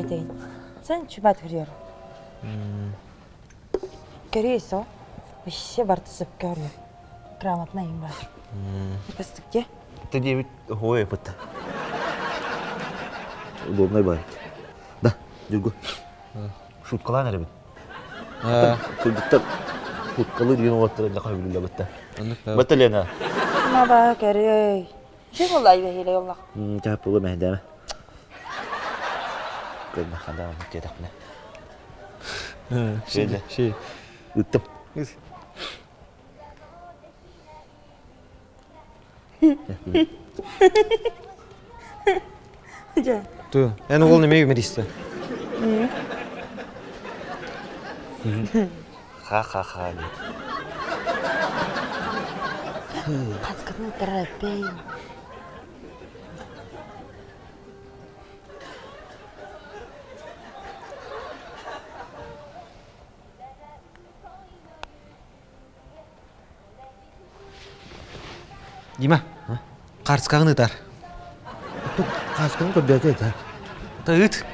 этэйин. Сэн чубат хүрүөр. Көрүө со. Вообще барыта сөпкө көрүө. Грамотно им бар. Ипастык де. Ты диэбит ой пытта. Удобный баар. Да, Дюргу. Шуткалаан эрэбин. Кыргыттар шуткалы деген уолаттар эле сөбүлүүллэр бытта. Бытта Лена. Маба көрүөй. Чи буолла айбэһиилэ оллах. Чаап буолуо мэһэйдээмэ. Көрмө хандаан диэтэхпинэ. Ши, ши. Ыттым. Дьэ. Ту, эн уол неме юмориста? Ха-ха-ха диэт. Хаскатын ыттарар эппэйин. Дима, хаарыскаҕын ыытар. Хаасканы көрдөөтө этэ. Та ыыт.